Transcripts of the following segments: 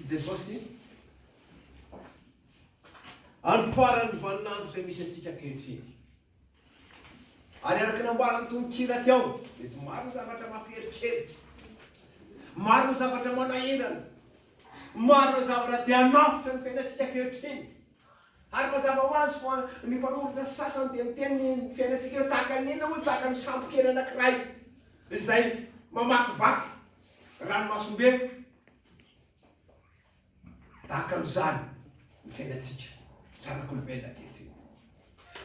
Kristy Jesosy, andro faran'ny vaninandro izay misy antsika ankehitriny. Ary araka ny nambaran'ny tononkira teo, mety maro ny zavatra mampieritreritra, maro ny zavatra manahirana, maro ny zavatra te hanafotra ny fiainantsika ankehitriny. Ary mazava ho azy fa ny mpanoratra sasany dia miteny ny fiainantsika hoe tahaka ny inona moa, tahaka ny sambo kely anankiray izay mamakivaky ranomasimbe. Tahaka an'izany ny fiainantsika zanak'olombelona ankehitriny.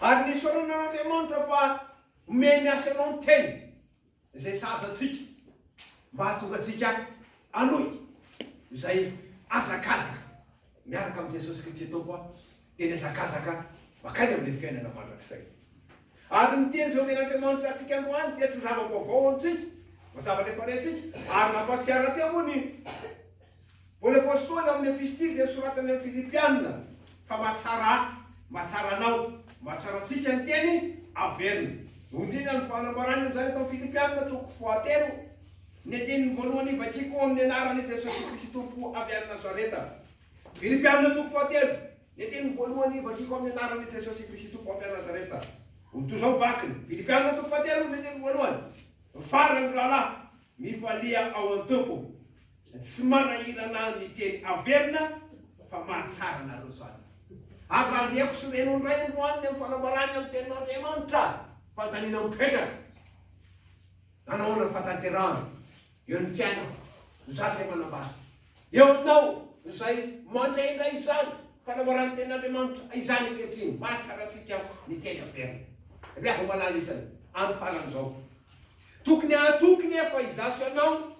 Ary nisaorana an'Andriamanitra fa omeny asa anao ny teny izay sahaza antsika mba hahatonga antsika hanohy izay hazakazaka miaraka amin'i Jesosy Kristy Tompo dia ny hazakazaka mankany amin'ilay fiainana mandrakizay. Ary ny teny izay omen'Andriamanitra antsika androany dia tsy zava-baovao amintsika fa zavatra efa rentsika ary nampahatsiaro rahateo moa ny Paoly Apostoly ao amin'ny epistily izay nosoratany amin'ny Filipiana fa mahatsara ahy, mahatsara anao, mahatsara antsika ny teny averina. Hoy indrindra ny fanambarany an'izany eto amin'ny Filipiana toko fahatelo, ny andininy voalohany Vakiko amin'ny anaran'i Jesosy Kristy Tompo avy any Nazareta. Filipiana toko fahatelo, ny andininy voalohany Vakiko amin'ny anaran'i Jesosy Kristy Tompo avy any Nazareta. Ho toy izao ny vakiny. Filipiana toko fahatelo, ny andininy voalohany. Farany ry rahalahy, mifalia ao an-Tompo. Tsy manahirana ahy ny teny averina fa mahatsara anareo izany. Ary raha reko sy reno indray androany ny amin'ny fanambarany amin'ny tenin'Andriamanitra, fanontaniana mipetraka, Nanao ahoana ny fahatanterahana eo ny fiainako, izaho izay manambara eo aminao izay mandre indray izany fanambaran'ny tenin'Andriamanitra izany ankehitriny, mahatsara antsika ny teny averina. Ry hava-malala isany, andro farany izao. Tokony hahatoky nefa izaho sy ianao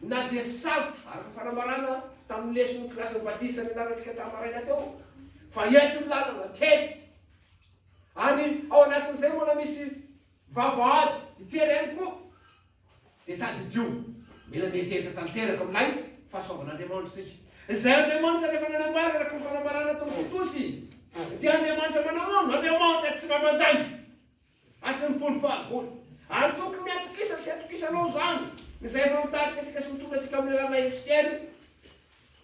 Na dia sarotra, araka ny fanambarana tamin'ny leson'ny kilasin'ny batisa nianarantsika tamin'ny maraina teo, fa eto ny lalana, tery. Ary ao anatin'izay mbola misy vavahady tery ihany koa. Dia tadidio, mila miantehitra tanteraka amin'ilay fahasoavan'Andriamanitra isika. Izay Andriamanitra rehefa nanambara araka ny fanambarana tamin'i Titosy, dia Andriamanitra manahoana? Andriamanitra tsy mahay mandainga. Hatry ny fony fahagola. Ary tokony hatokisako sy hatokisanao izany, izay efa mitarika antsika sy mitondra antsika amin'ny lalana eto sy ery.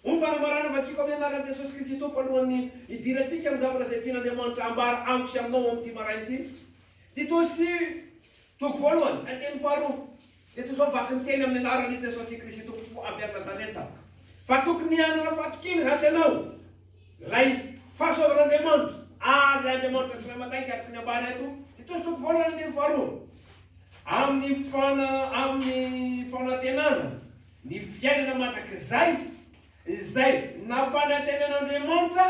Hoy ny fanambarana vakiko amin'ny anaran'i Jesosy Kristy Tompo alohan'ny hidirantsika amin'ny zavatra izay tian'Andriamanitra hambara amiko sy aminao amin'ity maraina ity. Titosy toko voalohany, andininy faharoa. Dia toy izao vaky ny teny amin'ny anaran' i Jesosy Kristy Tompo avy any Nazareta, fa tokony hanana fahatokiana izaho sy ianao, ilay fahasoavan' Andriamanitra, ary Andriamanitra tsy mahay mandainga araka ny ambara eto, Titosy toko voalohany andininy faharoa, amin'ny fana, amin'ny fanantenana ny fiainana mandrakizay izay nampanantenain' Andriamanitra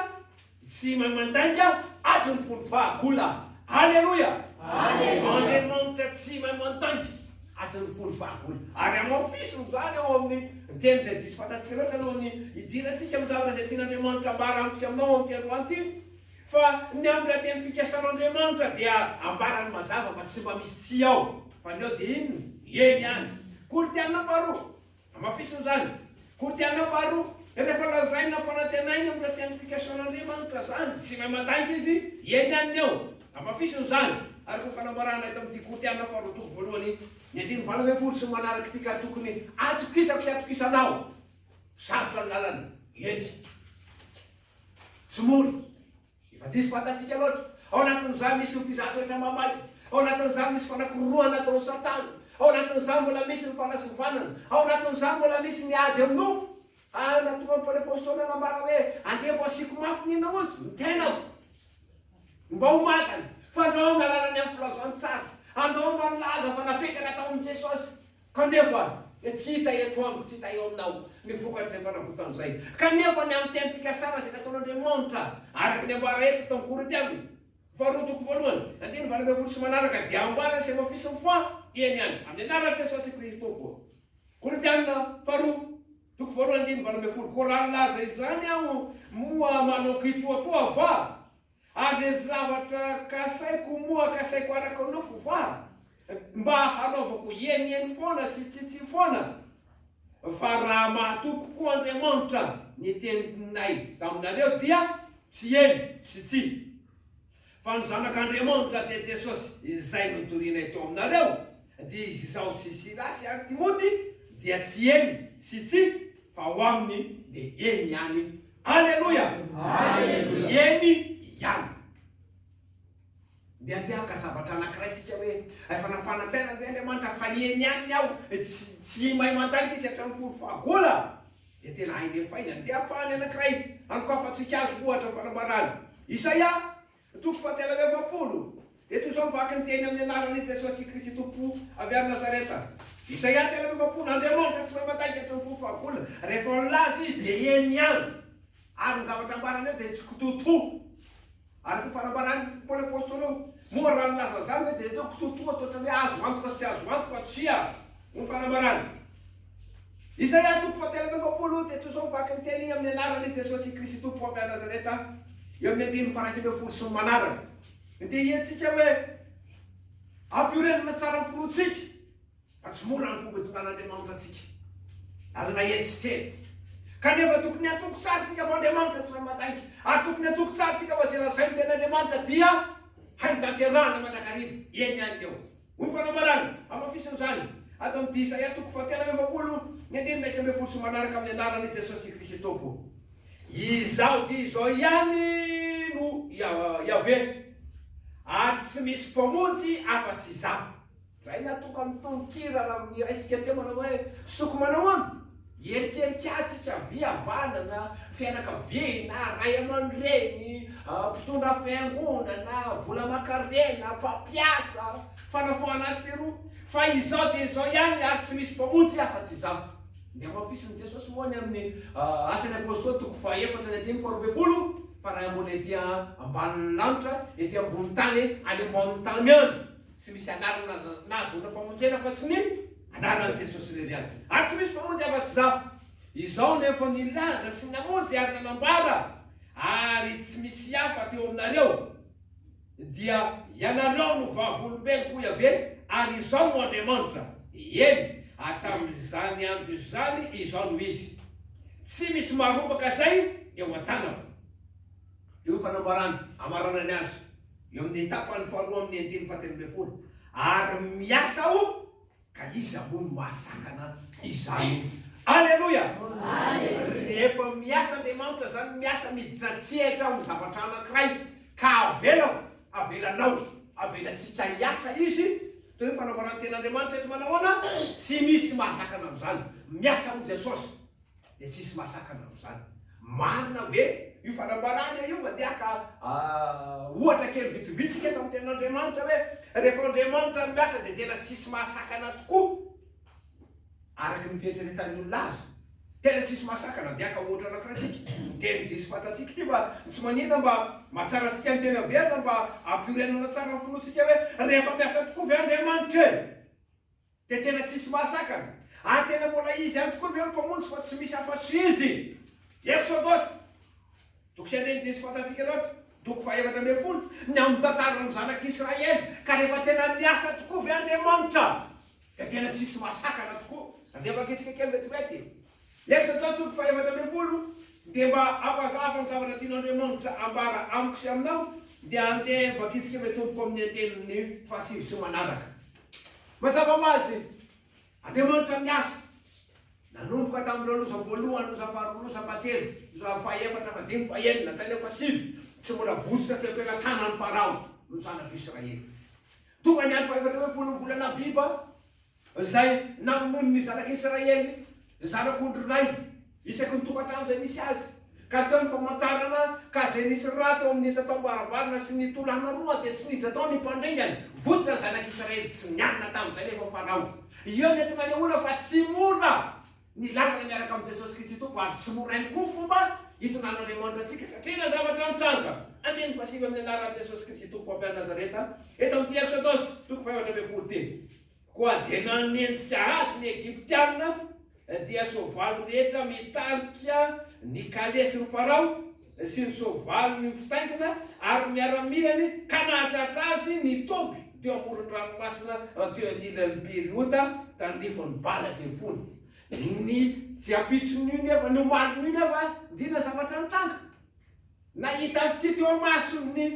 Tsy mahay mandainga hatry ny fony fahagola. Aleloia! Andriamanitra tsy mahay mandainga hatry ny fony fahagola. Ary hamafisiny izany ao amin'ny teny izay diso fantatsika loatra alohan'ny hidirantsika amin'ny zavatra izay tian'Andriamanitra ambara amiko sy aminao amin'ity androany ity. Fa ny amin'ilay teny fikasan'Andriamanitra dia ambarany mazava fa tsy mba misy tsia ao. Fa ny ao dia inona? Eny ihany. Korintiana faharoa. Hamafisina izany. Korintiana faharoa, rehefa lazaina ampanantenaina amin'ireo teny fikasan'Andriamanitra izany, tsy mahay mandainga Izy, eny ihany ny ao. Hamafisina izany, araka ny fanambarana eto amin'ity Korintiana faharoa toko voalohany, ny andininy 18 sy ny manaraka ity ka tokony atokisako sy atokisanao. Sarotra ny lalana, eny. Tsy mora. Efa diso fantatsika loatra. Ao anatin'izany misy ny fizahan-toetra mamay. Ao anatin'izany misy fanakororohana ataon'i Satana. Ao anatin'izany mbola misy ny fanasivanana. Ao anatin'izany mbola misy ny ady amin'ny nofo. Ary nahatonga an'i Paoly Apostoly nanambara hoe, Andeha mbo asiako mafy ny inona hozy? Ny tenako. Mba ho matany. Fa andrao hangalana ny amin'ny filazantsara. Andrao mba nilaza fa napetraka tao amin'i Jesosy. Kanefa dia tsy hita eto amiko, tsy hita eo aminao, ny vokatr'izay fanavotana izay. Kanefa ny amin'ny teny fikasana izay nataon'Andriamanitra, araka ny ambara eto tao amin'ny Korintiana, faharoa toko voalohany, andininy 18 sy manaraka, dia ambarany sy hamafisiny fa eny ihany, amin'ny anaran'i Jesosy Kristy Tompo. Korintiana faharoa, toko voalohany, andininy 18, Koa raha nilaza izany aho, moa manao kitoatoa va? Ary izay zavatra kasaiko moa kasaiko araka ny nofo va? Mba hanaovako eny eny foana sy tsia tsia foana? Fa raha mahatoky koa Andriamanitra ny teninay taminareo dia tsy eny sy tsia. Fa ny Zanak'Andriamanitra dia Jesosy izay notorianay teo aminareo, dia izy izaho sy Silasy ary Timoty dia tsy eny sy tsia. Fa ao aminy dia eny ihany. Aleloia! Eny ihany. Dia andeha haka zavatra anankiray tsika hoe, efa nampanantena ve Andriamanitra fa eny ihany ny aho, tsy tsy mahay mandainga izy hatramin'ny folo fahagola. Dia tena hainy efaina. Andeha ampahany anankiray hanokafantsika azy ohatra ny fanambarana. Isaia Toko fahatelo amby 40, Dia toy izao mivaky ny teny amin'ny anaran' i Jesosy Kristy Tompo avy any Nazareta. Isaia 43, Andriamanitra tsy mahay mandainga toy ny fo fahagola. Rehefa nilaza Izy dia eny ihany. Ary ny zavatra ambarany eo dia tsy kitoatoa. Araka ny fanambaran'i Paoly Apostoly eo. Moa raha nilaza an'izany ve dia atao kitoatoa toa ohatran'ny hoe azo antoka sy tsy azo antoka? Tsia, hoy ny fanambarany. Isaia toko fahatelo amby 40 dia toy izao mivaky ny teny amin'ny anaran' i Jesosy Kristy Tompo avy any Nazareta eo amin'ny andininy faha-11 sy ny manaraka. Dia hiantsika hoe ampiorenana tsara ny finoantsika fa tsy mora ny fomba itondran'Andriamanitra antsika. Lalana etsy teny. Kanefa tokony hatoky tsara isika fa Andriamanitra tsy mahay mandainga ary tokony hatoky tsara isika fa izay lazain'ny tenin'Andriamanitra dia hainy tanterahana mandrakariva eny ihany eo. Hoy ny fanambarana, hamafisina izany, ato amin'ity Isaia toko fahatelo amby 40, ny andininy 11 sy manaraka amin'ny anaran'i Jesosy Kristy Tompo. Izaho dia izao ihany no Iaveh, ary tsy misy mpamonjy afa-tsy Izaho. Izay natokan'ny tononkira raha niraintsika teo manao hoe, tsy tokony manahoana? Hierikerika azy isika havia havanana, fianakaviana, ray aman-dreny, mpitondra fiangonana, vola aman-karena, mpampiasa, fanafoanana atsy sy eroa. Fa izao dia izao ihany ary tsy misy mpamonjy afa-tsy izaho. Ny hamafisin'i Jesosy moa ny amin'ny Asan'ny Apostoly toko fahaefatra ny andininy faharoa ambin'ny folo fa raha mbola ety ambanin'ny lanitra, ety ambony tany, any ambanin'ny tany any, Tsy misy anarana nahazoana famonjena afa-tsy ny anaran'i Jesosy irery ihany. Ary tsy misy mpamonjy afa-tsy Izaho. Izao no efa nilaza sy namonjy ary nanambara, ary tsy misy hafa teo aminareo, dia ianareo no vavolombeloko, hoy Yaveh, ary Izaho no Andriamanitra. Eny, hatramin'izany andro izany Izaho no Izy. Tsy misy marombaka izay eo an-tanako. Eo ny fanambarana, amaranany azy. Eo amin'ny tapany faharoa amin'ny andininy fahatelo ambin'ny folo, Ary miasa aho, ka iza moa no mahasakana izany? Aleloia! Rehefa miasa Andriamanitra izany, miasa miditra an-tsehatra amin'ny zavatra anankiray, ka avelako, avelanao, avelantsika hiasa Izy, toy ny fanambaran'ny Tenin'Andriamanitra eto manahoana? Tsy misy mahasakana an'izany. Miasa hoy Jesosy. dia tsisy mahasakana amin'izany. Marina ve io fanambarana io? Mandeha haka ohatra kely vitsivitsy eto amin'ny tenin'Andriamanitra hoe rehefa Andriamanitra no miasa dia tena tsisy mahasakana tokoa araka ny fieritreretan'ny olona azy. Tena tsisy mahasakana. Andeha haka ohatra anankiray tsika. Ny teny diso fantatsika ity fa tsy maninona mba mahatsara antsika ny teny averina mba hampiorenana tsara ny finoantsika hoe rehefa miasa tokoa ve Andriamanitra e? Dia tena tsisy mahasakana. Ary tena mbola Izy ihany tokoa ve no Mpamonjy fa tsy misy afa-tsy Izy? Eksodosy, toko sy andininy diso fantatsika loatra, toko faha-efatra ambin'ny folo, ny amin'ny tantaran'ny zanak'Israely, ka rehefa tena niasa tokoa ve Andriamanitra, dia tena tsisy mahasakana tokoa. Andeha vakintsika kely vetivety. Eksodosy toko faha-efatra ambin'ny folo, dia mba hampazava ny zavatra tian'Andriamanitra ambara amiko sy aminao, dia andeha vakintsika ve tompoko amin'ny andininy fahasivy sy manaraka. Mazava ho azy, Andriamanitra niasa. Nanomboka tamin'ireo loza voalohany, loza faharoa, loza fahatelo, loza fahefatra, fahadimy, fahenina, hatrany amin'ny fahasivy, tsy mbola votsotra teo am-pelatanan'i Farao ny zanak'Israely. Tonga ny andro fahefatra ambin'ny folon'ny volana Abiba, izay namonoany ny zanak'Israely Zanak'ondry iray isaky ny tokantrano izay nisy azy, ka teo ny famantarana ka izay nisy rà teo amin'ny tataom-baravarana sy ny tolàna roa dia tsy niditra tao ny mpandringana. Votitra ny zanak'Israely, tsy nianina tamin'izay nefa Farao. Eo ny entina anehoana fa tsy mora ny lalana miaraka amin'i Jesosy Kristy Tompo ary tsy mora ihany koa ny fomba hitondran'Andriamanitra antsika satria na zavatra nitranga. Andininy fahasivy amin'ny anaran'i Jesosy Kristy Tompo avy any Nazareta eto amin'ity Eksodosy toko fahefatra ambin'ny folo ity. Koa dia nanenjika azy ny Egyptiana, dia soavaly rehetra mitarika ny kalesin'i Farao sy ny soavaliny fitaingina ary ny miaramilany, ka nahatratra azy ny toby teo amoron'ny ranomasina teo anilan'i Beriota, tandrifin'i Bala-zefona. Ny tsy ampitson'io nefa, ny omalin'io nefa, inona zavatra nitranga? Nahita fitia teo imason'ny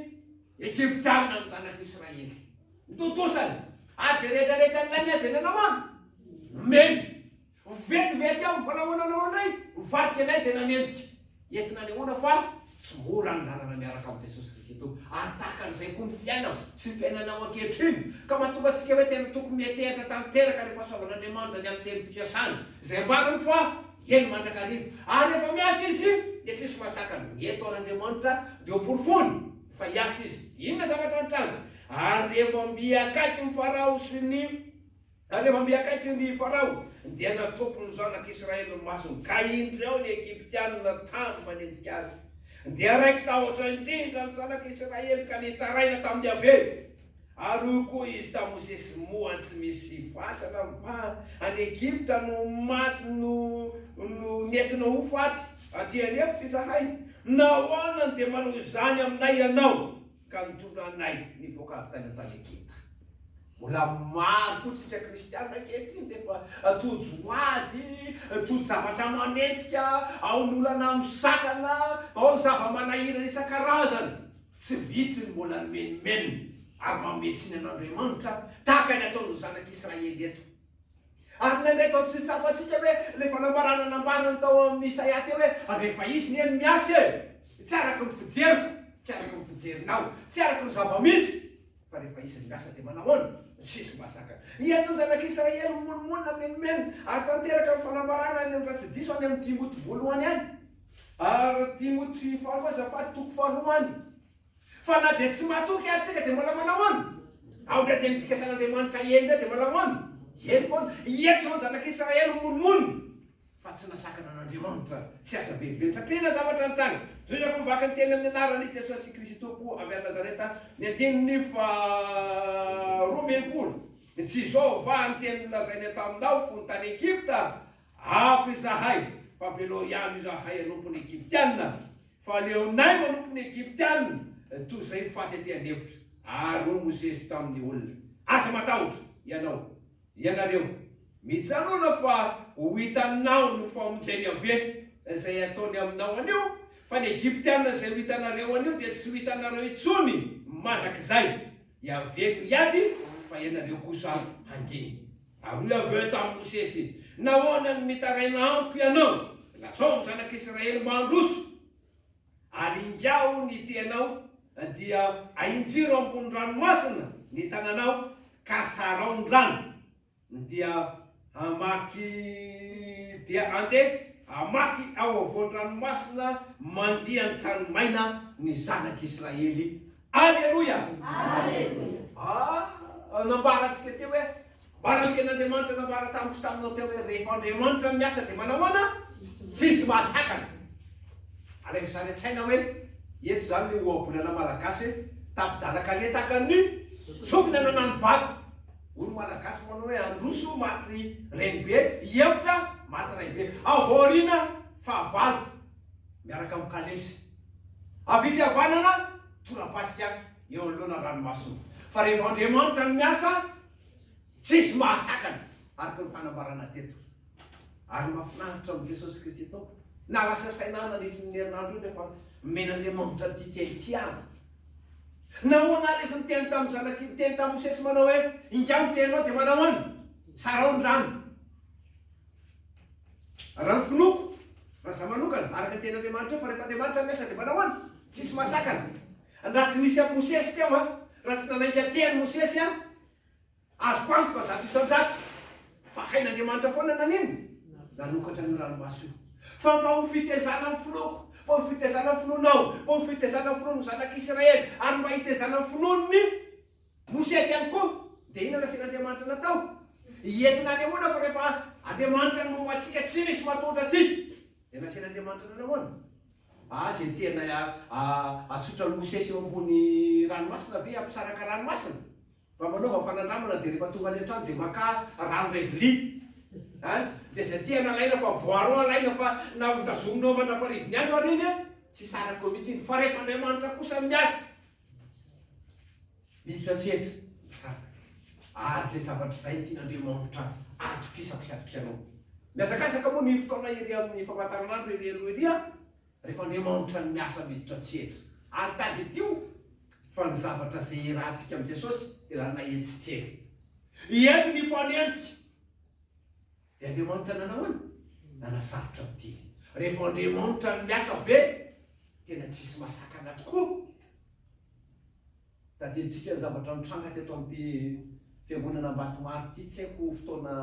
Egyptiana ny zanak'Israely. Nitontosany, ary izay rehetra rehetra nilainy azy dia nanao ahoana? Nomeny. Vetivety ao, manahoana anao indray? Mivadika indray dia nanenjika. Entina anehoana fa tsy mora ny lalana miaraka amin'i Jesosy Kristy Tompo. Ary tahaka an'izay koa ny fiainako sy ny fiainanao ankehitriny. Ka mahatonga antsika hoe tena tokony miantehatra tanteraka ilay fahasoavan'Andriamanitra ny amin'ny teny fikasany, izay ambarany fa eny mandrakariva. Ary rehefa miasa Izy dia tsisy mahasakana. Ny eto ary Andriamanitra dia ho porofoiny fa hiasa Izy. Inona zavatra nitranga? Ary rehefa mby akaiky ny Farao sy ny. Ary rehefa mby akaiky ny Farao, dia natopy ny zanak' Israely ny masony, ka indreo ny Egyptiana tamy manenjika azy. Dia raiki-tahotra indrindra ny zanak' Israely ka nitaraina tamin' Iaveh. Ary hoy koa izy tamin'i Mosesy, Moa tsy misy fasana va any Egypta no maty no no nentinao ho faty aty an-efitra izahay? Nahoana no dia manao izany aminay ianao? ka nitondra anay nivoaka avy tany an-tany Egypta. Mbola maro koa tsika kristiana ankehitriny rehefa tojo ady, tojo zavatra manenjika, ao ny olana misakana, ao ny zava-manahirana isan-karazany. Tsy vitsy ny mbola mimenomenona ary manome tsiny an'Andriamanitra tahaka ny ataon'ny zanak'Israely eto. Ary indraindray toa tsy tsapantsika hoe ilay fanambarana nambarany tao amin'ny Isaia teo hoe, Rehefa Izy anie no miasa e! Tsy araka ny fijeriko, tsy araka ny fijerinao, tsy araka ny zava-misy, fa rehefa Izy no miasa dia manahoana? Tsisy mahazaka. Eto ny zanak'Israely mimonomonona, mimenomenona, ary tanteraka ny fanambarana any amin'ny raha tsy diso any amin'ny Timoty voalohany any, ary Timoty faharoa azafady, toko faharoa any. Fa na dia tsy matoky ary tsika dia mbola manao an? Ao indray teny fikasan'Andriamanitra eny indray dia manao an? Eny foana. Eto izao ny zanak'Israely mimonomonona fa tsy nasakana an'Andriamanitra tsy asa velively satria na zavatra nitranga. Tohizako mivaky ny teny amin'ny anaran'i Jesosy Kristy Tompo avy any Nazareta ny andininy faha 12. Tsy izao va ny teny nolazainay taminao fony tany Egypta? Aoka izahay, fa avelao ihany izahay hanompo ny Egyptiana. Fa aleonay manompo ny Egyptiana toy izay faty aty an'efitra. Ary hoy Mosesy tamin'ny olona, Aza matahotra ianao, ianareo, mijanòna fa ho hitanao ny famonjen'i Yaveh izay hataony aminao anio, fa ny Egyptiana izay ho hitanareo anio dia tsy ho hitanareo intsony mandrakizay. Yaveh no hiady, fa ianareo kosa hangina. Ary hoy Yaveh tamin'i Mosesy, Nahoana no mitaraina amiko ianao? Lazao amin'ny zanak'Israely mba handroso. Ary ingaho ny tehinao, dia ahinjiro ambony ranomasina ny tananao, ka sarao ny rano. Dia hamaky dia andeha hamaky ao afovoan-dranomasina mandia ny tany maina ny zanak'Israely. Aleloia! Aleloia! Ah, nambarantsika teo hoe, nambaran'ny tenin'Andriamanitra nambara tamiko sy taminao teo hoe rehefa Andriamanitra no miasa dia manahoana? Tsisy mahasakana. Alaivo sary an-tsaina hoe eto izany ilay ohabolana malagasy hoe tapi-dalan-kaleha tahaka ny sokina nanano-bato. Hoy ny Malagasy manao hoe handroso maty renibe, hihemotra maty raibe. Avy aoriana fahavalo miaraka amin'ny kalesy. Havia sy havanana tora-pasika eo anoloana ranomasina. Fa rehefa Andriamanitra no miasa, tsisy mahasakana, araka ny fanambarana teto. Ary mahafinaritra amin'i Jesosy Kristy Tompo. Na lasa saina ahy nandritry ny herinandro io rehefa nomen'Andriamanitra an'ity teny ity aho. Nahoana àry izy niteny tamin'ny zanak'i, niteny tamin'i Mosesy manao hoe, Ingahy ny tehinao dia manao ahoana? Sarao ny rano. Raha ny finoako, raha izaho manokana, araka ny tenin'Andriamanitra eo, fa rehefa Andriamanitra miasa dia manao ahoana? Tsisy mahasakana. Raha tsy nisy an'i Mosesy teo an, raha tsy nanainga teny Mosesy an, Azoko antoka 100% fa hain'Andriamanitra foana naninona? Nanokatra an'io ranomaso io. Fa mba ho fitezana ny finoako, mba ho fitezana ny finoanao, mba ho fitezana ny finoan'ny zanak'Israely, ary mba hitezana ny finoan'i Mosesy ihany koa, dia inona nasain'Andriamanitra natao? Entina anehoana fa rehefa Andriamanitra no momba antsika tsy misy matohotra antsika. Dia nasain'Andriamanitra nanao ahoana? Aza entina atsotran'i Mosesy eo ambony ranomasina ve hampisaraka ranomasina? Mba manaova fanandramana dia rehefa tonga any an-trano dia makà rano iray vilia an! Dia izay tiana alaina fa boiron alaina fa na ho tazominao mandra-parivin'ny andro ary iny an! Tsy hisaraka eo mihitsy iny fa rehefa Andriamanitra kosa no miasa miditra an-tsehatra misaraka ary izay zavatra izay no tian'Andriamanitra atokisako sy atokisanao. Mihazakazaka moa ny fotoana ery amin'ny famantaranandro ery aloha ery an! Rehefa Andriamanitra no miasa miditra an-tsehatra. Ary tadidio fa ny zavatra izay iarahantsika amin'i Jesosy dia lalana etsy tery. Eto ny mpanenjika. Dia Andriamanitra nanao ahoana? Nanasarotra ny didy. Rehefa Andriamanitra no miasa ve? Tena tsisy mahasakana tokoa. Tadidintsika ny zavatra nitranga teto amin'ity fiangonana Ambatomaro ity, tsy haiko fotoana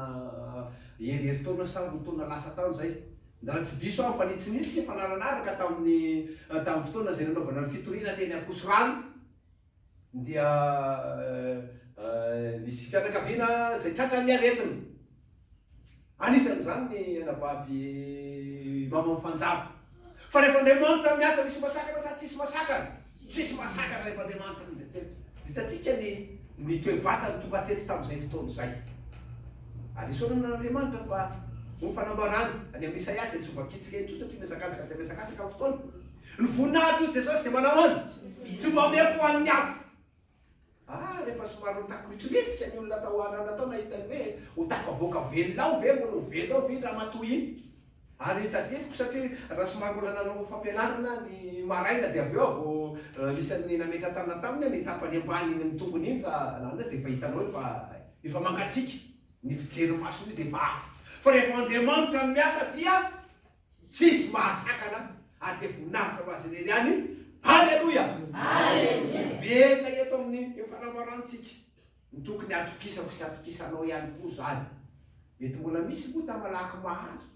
herintaona sa roa taona lasa tany izay. Raha tsy diso aho, nifanitsinitsy sy nifanaranaraka tamin'ny tamin'ny fotoana izay nanaovana ny fitoriana teny Ankosorano dia nisy fianakaviana izay tratran'ny aretina. Anisan'izany ny anabavy Maman Fanjava. Fa rehefa Andriamanitra miasa misy masakana sa tsisy masakana? Tsisy masakana rehefa Andriamanitra no teto. Hitantsika ny ny toe-batany tonga teto tamin'izay fotoana izay. Ary isaorana an'Andriamanitra fa hoy ny fanambarany any amin'i Isaia izay tsy ho vakintsika intsony satria mihazakazaka dia mihazakazaka ny fotoana. Ny voninahitr'io Jesosy dia manao ahoana? Tsy mba omeko ho an'ny hafa. Ah, rehefa somary nitakoritsiritsika ny olona tao Harana tao nahita ny hoe ho tafavoaka velona ao ve, mbola ho velona ao ve iny ramatoa iny. Ary tadidiko satria raha somary mbola nanao fampianarana aho ny maraina dia avy eo aho vao anisan'ny nametra-tanana taminy aho ny tapany ambany iny amin'ny tongony iny raha lalina dia efa hitanao efa efa mangatsiaka ny fijery masony io dia efa hafa. Fa rehefa Andriamanitra no miasa dia Tsisy mahasakana ary dia voninahitra ho Azy irery ihany. Aleloia! Miverina eto amin'ny fanambarantsika ny tokony hatokisako sy hatokisanao ihany koa izany. Mety mbola misy ota malaky mahazo.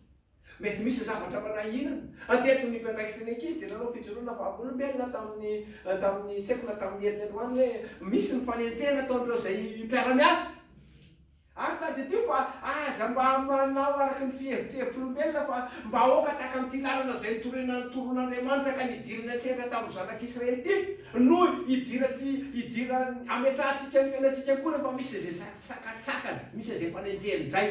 Mety misy zavatra manahirana. Teto ny mpiandraikitry ny ankizy dia nanao fijoroana vavolombelona tamin'ny tamin'ny tsy haiko na tamin'ny heriny androany hoe misy ny fanenjehana ataon'ireo izay mpiara-miasa. Ary tadidio fa aza mba manao araka ny fihevitr'hevitr'olombelona fa mba aoka tahaka an'ity lalana izay nitoriana ny toron'Andriamanitra ka nidirany an-tsehatra tamin'ny zanak'Israely ity no hidirantsy hidiran hametrahantsika ny fiainantsika koa rehefa misy izay sakantsakana, misy izay fanenjehana izay.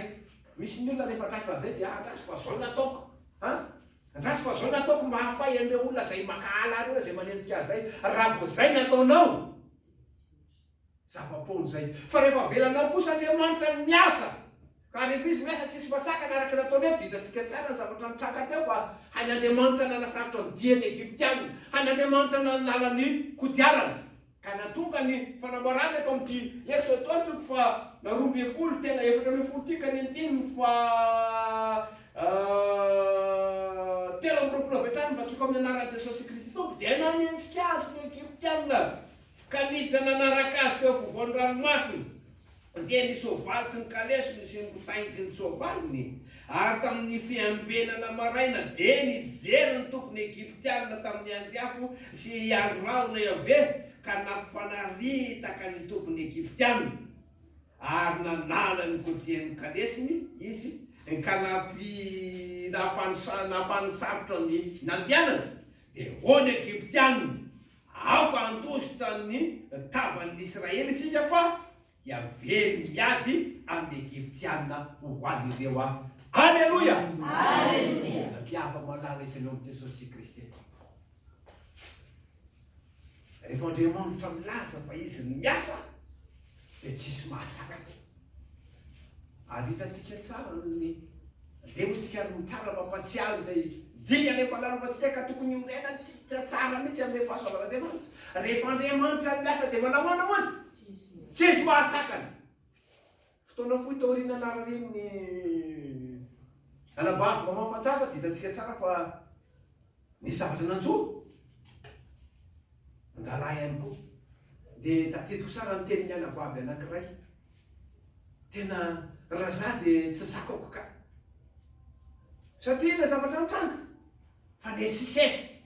Misy ny olona rehefa tratran'izay dia andraso fa zao no ataoko an! Andraso fa zao no ataoko mba hahafay an'ireo olona izay mankahala ahy ireo na izay manenjika ahy izay. Raha vao izay no ataonao, Zava-poana izay. Fa rehefa avelanao kosa Andriamanitra ny miasa, ka rehefa Izy miasa tsisy masakana araka ny ataony eto, dia hitantsika tsara ny zavatra nitranga teo fa hain'Andriamanitra nanasarotra ny dian'ny Egyptiana, hain'Andriamanitra nanala ny kodiarana, ka nahatonga ny fanambarana eto amin'ity Eksodosy toko faha 12 tena 14 ity ka ny andininy faha 23 avy hatrany vakiko amin'ny anaran'i Jesosy Kristy Tompo, dia nanenjika azy ny Egyptiana. Ka niditra nanaraka azy teo afovoan'ny ranomasina, dia ny soavaly sy ny kalesiny sy ny mpitaingin-tsoavaliny, ary tamin'ny fiambenana maraina dia nijery ny tompon'ny Egyptiana tamin'ny andry afo sy andry rahona Yaveh, ka nampifanaritaka ny tompon'ny Egyptiana, ary nanala ny kodian'ny kalesiny izy, ka nampi, nampanosarotra ny nandehanany, dia hoy ny Egyptiana, Aoka handositra ny tavan'ny Israely isika fa Yaveh no miady amin'ny Egyptiana ho an'ireo a. Aleloia! Ry hava-malala izay ao amin'i Jesosy Kristy Tompo. Rehefa Andriamanitra milaza fa Izy no miasa dia tsisy mahasakana. Ary hitantsika tsara ny Andeha moa isika ary tsara mampatsiaro izay dingana efa lalovantsika ka tokony hiorenantsika tsara mihitsy amin'ilay fahasoavan'Andriamanitra. Rehefa Andriamanitra no miasa dia manao ahoana hozy? Tsisy mahasakana. Fotoana fohy taoriana nararian'ny anabavy Maman Fanjava dia hitantsika tsara fa nisy zavatra nanjo an-drahalahy ihany koa. Dia tadidiko tsara ny tenin'ny anabavy anankiray. Tena raha za dia tsy zakako ka. Satria ilay zavatra nitranga fa nesisesy.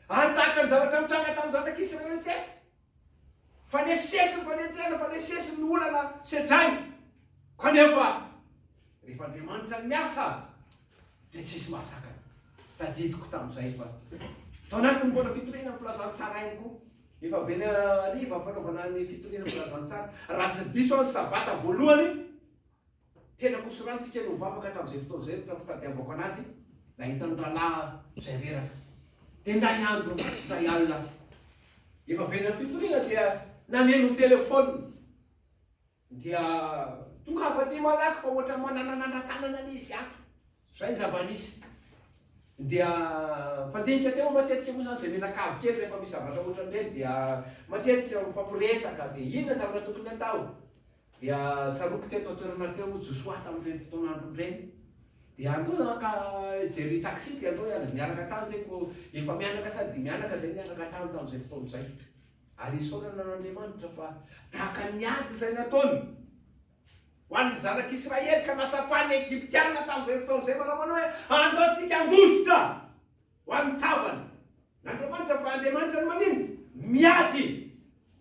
Ary tahaka ny zavatra nitranga tamin'ny zanak'Israely teto. Fa nesisesy ny fanenjehana, fa nesisesy ny olana sedraina. Kanefa rehefa Andriamanitra no miasa dia tsisy mahasakana. Tadidiko tamin'izay fa tao anatin'ny mbola fitoriana ny filazantsara ihany koa. Efa be ny hariva fanaovana ny fitoriana filazantsara. Raha tsy diso aho ny sabata voalohany, tena kosorantsika no nivavaka tamin'izay fotoana izay rehefa fitadiavako anazy, nahita ny rahalahy izay reraka. Dia indray andro, indray alina, efa vela ny fitoriana dia naneno ny telefaonina. Dia tongava aty malaky fa ohatran'ny manananandra-tanana anie izy ato. Zay ny zava-nisy. Dia mifandinika teo matetika moa zany zay mianakavy kely rehefa misy zavatra ohatran'ireny dia matetika mifampiresaka dia inona ny zavatra tokony atao. Dia tsaroako teto an-toerana teo Josoa tamin'ireny fotoan'androny ireny. Dia andao haka hijery taxi dia andao hiandry niaraka tany zay ko efa mianaka sady mianaka zay niaraka tany tamin'izay fotoana izay. Ary isaorana an'Andriamanitra fa tahaka ny ady izay nataony ho an'ny zanak'Israely ka natsapan'ny Egyptiana tamin'izay fotoana izay manao manao hoe andao tsika handositra ho an'ny tavany Andriamanitra fa Andriamanitra no maninona? Miady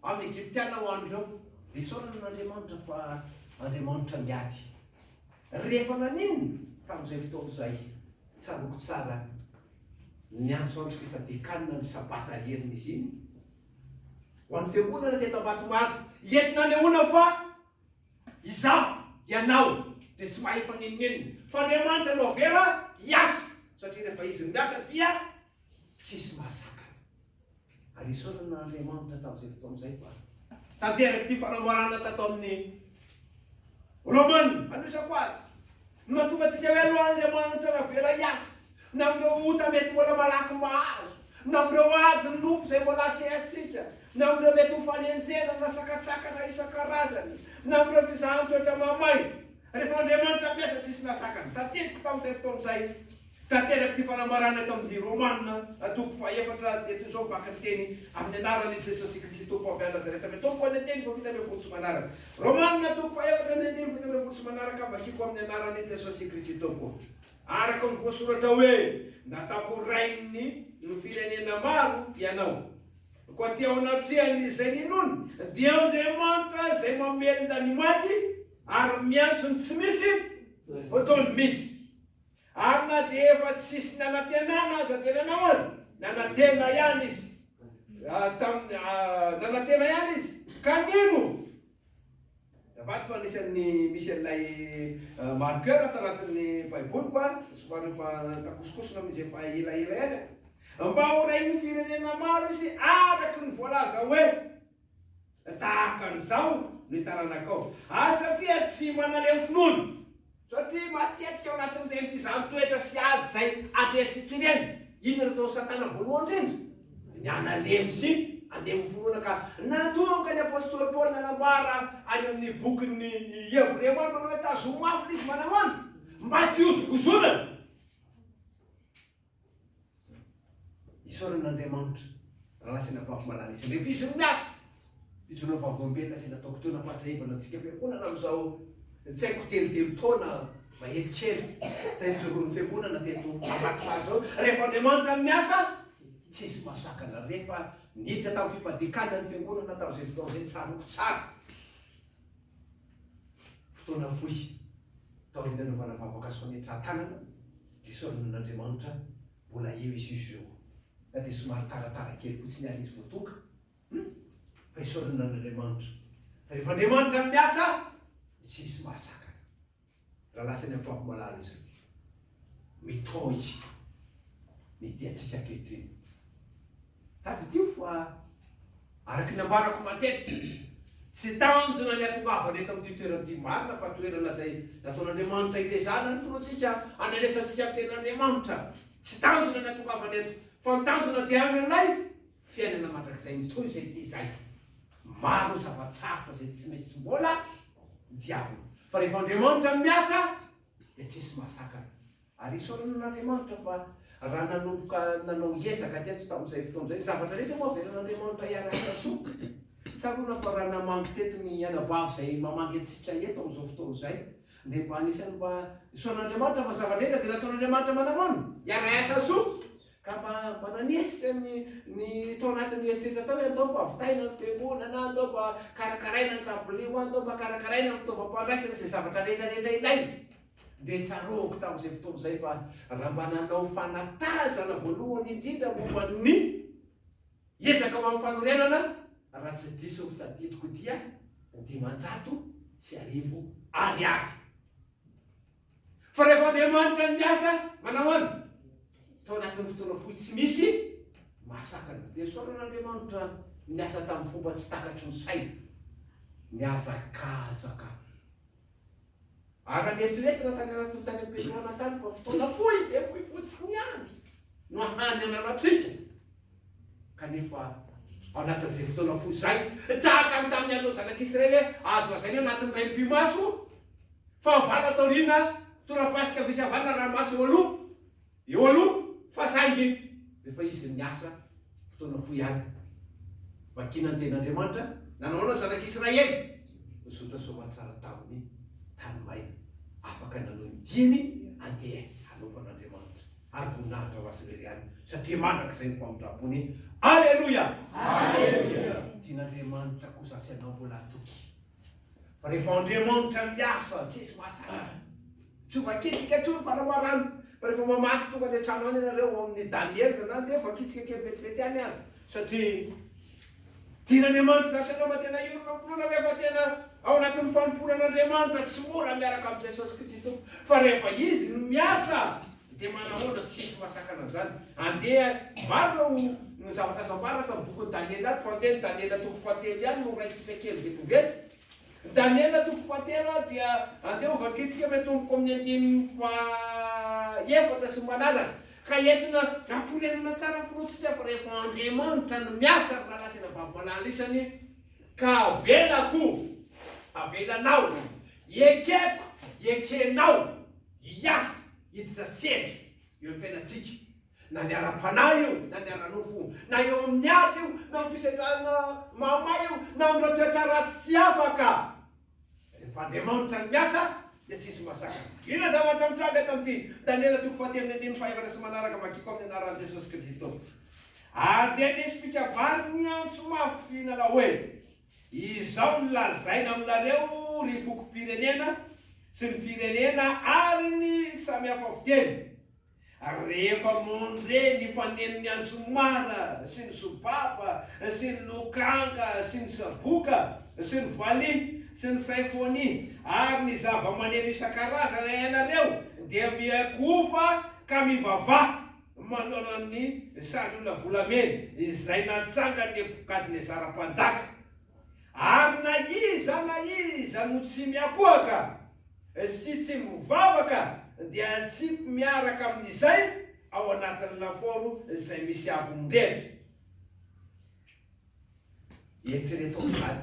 amin'ny Egyptiana ho an'ireo. Isaorana an'Andriamanitra fa Andriamanitra miady. Rehefa naninona tamin'izay fotoana izay? Tsaroako tsara niantso andro fifadian-kanina ny Sabata herin'izy iny ho an'ny fiangonana teto Ambatomaro, entina anehoana fa izaho, ianao, dia tsy mahefa n'inon'inona, fa Andriamanitra no avela hiasa, satria rehefa Izy no miasa dia tsisy mahasakana. Ary isaorana an'Andriamanitra tamin'izay fotoana izay fa tanteraka ity fanambarana tato amin'ny Romana, anosako azy, no mahatonga antsika hoe aloha Andriamanitra navela hiasa, na amin'ireo ota mety mbola malaky mahazo, na amin'ireo ady nofo izay mbola atrehantsika, na amin'ireo mety ho fanenjehana na sakatsakana isan-karazany, na amin'ireo fizahan-toetra mamay. Rehefa Andriamanitra miasa tsisy nasakana. Tadidiko tamin'izay fotoana izay, tanteraka ity fanambarana eto amin'ny Romana toko fahefatra dia toy izao vaky ny teny amin'ny anaran'i Jesosy Kristy Tompo avy any Nazareta avy Tompo any andininy faha-17 sy manaraka. Romana toko fahefatra ny andininy 17 sy manaraka vakiko amin'ny anaran'i Jesosy Kristy Tompo. Araka ny voasoratra hoe, Nataoko ho rain'ny ny firenena maro ianao. Koa teo anatrehan'izay ninoany, dia Andriamanitra izay mamelona ny maty ary miantso ny tsy misy ho toy ny misy. Ary na dia efa tsisy nanantenana aza dia nanao ahoana? Nanantena ihany izy. Tamin'ny, nanantena ihany izy ka nino. Azafady fa anisan'ny misy an'ilay marqueur ato anatin'ny baiboliko a, somary efa takosokosona amin'izy efa elaela ihany a. Mba ho rain'ny firenena maro izy araka ny voalaza hoe tahaka an'izao ny taranakao. Ary satria tsy manalemy finoana, Satria matetika ao anatin'ireny fizahan-toetra sy ady izay atrehantsika ireny, inona no ataon'i Satana voalohany indrindra? Ny hanalemy sy handemy ny finoana ka nahatonga ny apostoly Paoly nanambara any amin'ny bokin'ny Hebreo any manao hoe tazomy mafy ilay izy manahoana? Mba tsy hozongozonana. Isaorana an'Andriamanitra, rahalahy sy anabavy malala izy rehefa izy no miasa. Fijoroana vavolombelona izay nataoko teo nampahatsiahivana antsika fiangonana amin'izao tsy haiko telotelo taona mahery kely izay nijoroan'ny fiangonana teto Ambatomaro izao. Rehefa Andriamanitra no miasa, tsisy mahasakana. Rehefa niditra tamin'ny fifadian-kanina ny fiangonana tamin'izay fotoana izay, tsaroako tsara. Fotoana fohy taorian'ny nanaovana vavaka sy fametrahan-tanana, dia isaorana an'Andriamanitra mbola eo izy io, na dia somary taratara kely fotsiny ary izy vao tonga. Hum! Fa isaorana an'Andriamanitra fa rehefa Andriamanitra no miasa dia tsy misy mahasakana. Raha lasa ny antoako malala izy ity, mitohy ny diantsika ankehitriny. Tadidio fa araka ny ambarako matetika, tsy tanjona ny hatongavana eto amin'ity toerana ity. Marina fa toerana izay nataon'Andriamanitra hitezana ny finoantsika, hanalesantsika ny tenin'Andriamanitra. Tsy tanjona ny hatongavana eto, fa ny tanjona dia any amin'ilay fiainana mandrakizay mitohy izay ity izay. Maro ny zava-tsarotra izay tsy mety tsy mbola diavina. Fa rehefa Andriamanitra no miasa dia tsisy mahasakana. Ary isaorana an'Andriamanitra fa raha nanomboka nanao ezaka teto tamin'izay fotoana izay, ny zavatra rehetra moa avelan'Andriamanitra hiara-hiasa soa. Tsaroana fa raha namangy teto ny anabavy izay mamangy antsika eto amin'izao fotoana izay, dia mba anisan'ny mba isaoran'Andriamanitra fa zava-drehetra dia nataon'Andriamanitra manahoana? Hiara-hiasa soa. Ka mba mba nanetsika ny ny tao anatin'ny eritreritra tao hoe andao mba vitaina ny fiangonana, andao mba karakaraina ny tabilio, andao mba karakaraina ny fitaovam-pandraisana izay zavatra rehetra rehetra ilaina. Dia tsaroako tamin'izay fotoana izay fa raha mba nanao fanatazana voalohany indrindra momba ny ezaka ho amin'ny fanorenana, raha tsy diso ny fitadidiko dia 1500 ariary. Fa rehefa Andriamanitra no miasa, manao ahoana? Tao anatin'ny fotoana fohy tsy misy mahasakana. Dia isaorana Andriamanitra niasa tamin'ny fomba tsy takatry ny saina. Nihazakazaka. Ary raha neritreretina tany anatin'ny tany am-piandohana tany fa fotoana fohy dia fohy fotsiny ihany no hany ananantsika. Kanefa. Ao anatin'izay fotoana fohy izay, tahaka ny tamin'ny andron'ny zanak'Israely, azo lazaina hoe anatin'ny iray mipi-maso, fahavalo ato aoriana, tora-pasika havia sy havanana, ranomaso eo aloha, eo aloha, fa saingy rehefa izy niasa fotoana fohy ihany, vakina ny tenin'Andriamanitra, nanao ahoana ny zanak'Israely? Nizotra soamatsara tamin'ny tany maina, afaka nanohy ny diany handeha hanompo an'Andriamanitra. Ary voninahitra ho Azy irery ihany, satria mandrakizay ny famindram-pony. Aleloia! Aleloia! Tian'Andriamanitra kosa sy anao mbola hatoky fa rehefa Andriamanitra miasa, tsisy mahasakana. Tsy ho vakintsika intsony fanambarana, fa rehefa mamaky tonga any an-trano any ianareo ao amin'ny Daniela na dia vakintsika kely vetivety ihany aza, satria Tian'Andriamanitra za sy anao mba tena hiorina amin'ny finoana rehefa tena ao anatin'ny fanompoana an'Andriamanitra, tsy mora miaraka amin'i Jesosy Kristy Tompo, fa rehefa Izy no miasa dia manahoana, tsisy mahasakana an'izany. Andeha, maro ireo ny zavatra azo ambara ato amin'ny bokin'i Daniela ato, fa andeha ny Daniela toko fahatelo ihany no raintsika kely vetivety. Daniela toko fahatelo dia andeha ho vakintsika miatomboka amin'ny andininy faha-efatra sy manaraka, ka entina hamporenana tsara ny finoantsika fa rehefa Andriamanitra no miasa ry rahalahy sy anabavy malala isany ka avelako, avelanao, ekeko, ekenao hiasa, hiditra an-tsehatra eo amin'ny fiainantsika. Na ny ara-panahy io, na ny ara-nofo, na eo amin'ny ady io, na amin'ny fisedrana mahamay io, na amin'ireo toetra ratsy tsy afaka. Rehefa Andriamanitra no miasa, dia tsisy mahasakana. Inona zavatra mitranga eto amin'ity Daniela toko fahatelo ny andininy fahefatra sy manaraka vakiko amin'ny anaran'i Jesosy Kristy Tompo. Ary dia nisy mpikabary niantso mafy nanao hoe, Izao no lazaina aminareo, ry fokom-pirenena sy ny firenena ary ny samihafa fiteny, Rehefa mondre ny fanenon'ny anjomara sy ny sobaba sy ny lokanga sy ny saboka sy ny valiha sy ny symphony ary ny zava-maneno isan-karazany ianareo dia miankohofa ka mivavaha manoloana ny sariolona volamena izay natsangan'i Nebokadnezara mpanjaka. Ary na iza na iza no tsy miakohaka sy tsy mivavaka dia atsipy miaraka amin'izay ao anatin'ny lafaoro izay misy afo mirehitra. Eritrereto amin'izany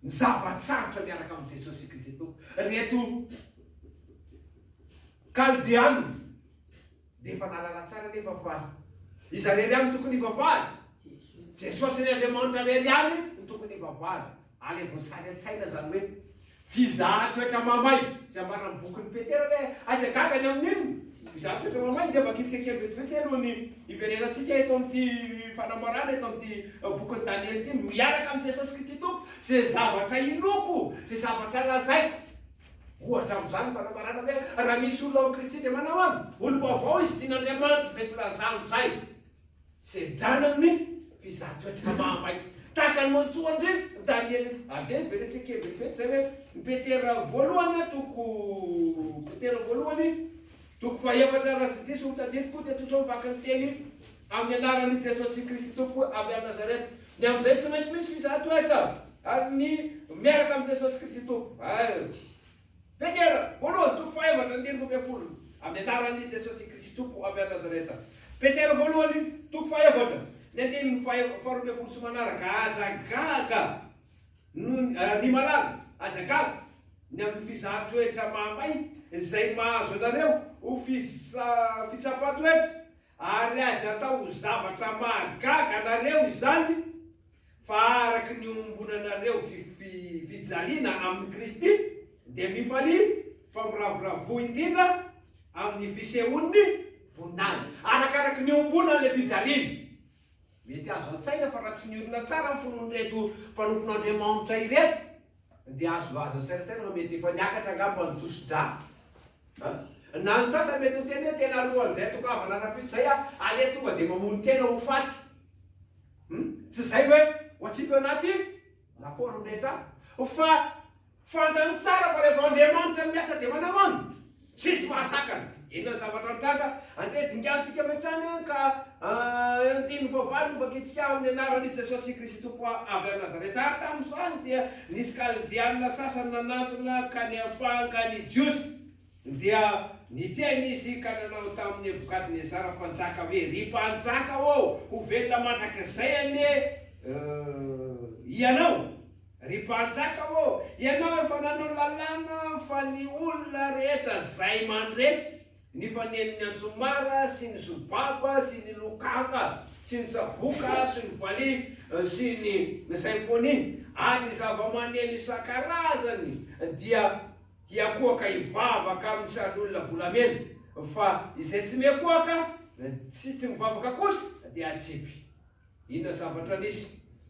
ny zava-tsarotra miaraka amin'i Jesosy Kristy Tompo. Ireto Kaldeana Dia efa nahalala tsara anefa fa iza irery ihany no tokony hivavahana? Jesosy ilay Andriamanitra irery ihany no tokony hivavahana. Alaivo sary an-tsaina izany hoe fizahan-toetra mamay, izay ambaran'ny bokin'i Petera hoe aiza gaga ny amin'inona? Fizahan-toetra mamay, ndeha vakintsika kely vetivety alohan'ny hiverenantsika eto amin'ity fanambarana eto amin'ity bokin'i Daniela ity, miaraka amin'i Jesosy Kristy Tompo, izay zavatra inoako, izay zavatra lazaiko. Ohatra amin'izany ny fanambarana hoe raha misy olona ao amin'i Kristy dia manao ahoana? Olom-baovao izy, tian'Andriamanitra izay filazany indray. Sedrana amin'ny fizahan-toetra mahamay. Tahaka ny nantsoa an-dry Daniela. Andeha hiverentsika kely vetivety izay hoe ny Petera voalohany toko Petera voalohany toko fahefatra raha tsy diso ny tadidiko dia toy izao mivaky ny teny Amin'ny anaran'i Jesosy Kristy Tompo avy any Nazareta. Ny amin'izay tsy maintsy misy fizahan-toetra ary ny miaraka amin'i Jesosy Kristy Tompo. Petera, voalohany, toko fahefatra, andininy 12, Amin'ny anaran'i Jesosy Kristy Tompo avy any Nazareta. Petera voalohany, toko fahefatra, ny andininy faha-12 sy manaraka, Aza gaga noho ny, ry malala, aza gaga ny amin'ny fizahan-toetra mahamay izay mahazo anareo ho fitsapan-toetra, Ary aza atao ho zavatra mahagaga anareo izany, fa araka ny iombonanareo fijaliana amin'i Kristy, dia mifalia fa miravoravoa indrindra amin'ny fisehoan'ny voninahiny. Arakaraka ny iombonan'ilay fijaliana. Mety azo an-tsaina fa raha tsy niorina tsara ny finoan'ireto mpanompon'Andriamanitra ireto, dia azo azo an-tsaina fa mety efa niakatra angamba ny tosi-drà. Na ny sasany mety niteny hoe tena alohan'izay tongavana rahampitso izay aho, aleo tonga dia mamono tena ho faty. Hum? Tsy izay hoe ho atsipy ao anaty lafaoro mirehitra afo. Fa Fantany tsara fa rehefa Andriamanitra no miasa dia manao an? Tsisy mahasakana. Inona ny zavatra nitranga? Andeha dingantsika avy hatrany ka andininy fahavalo no vakintsika amin'ny anaran'i Jesosy Kristy Tompo avy any Nazareta. Ary tamin'izany dia nisy Kaldeana sasany nanantona ka niampanga ny Jiosy. Dia. Niteny izy ka nanao tamin'i Nebokadnezara mpanjaka hoe, Ry mpanjaka ô, ho velona mandrakizay anie ianao! Ry mpanjaka ô, ianao efa nanao lalàna fa ny olona rehetra izay mandre ny fanenon'ny anjomara sy ny zobaba sy ny lokanga sy ny saboka sy ny valiha sy ny saimfonia ary ny zavamaneno isan-karazany dia hiakohaka hivavaka amin'ny sariolona volamena, fa izay tsy miakohaka sy tsy mivavaka kosa dia hatsipy. Inona zavatra nisy?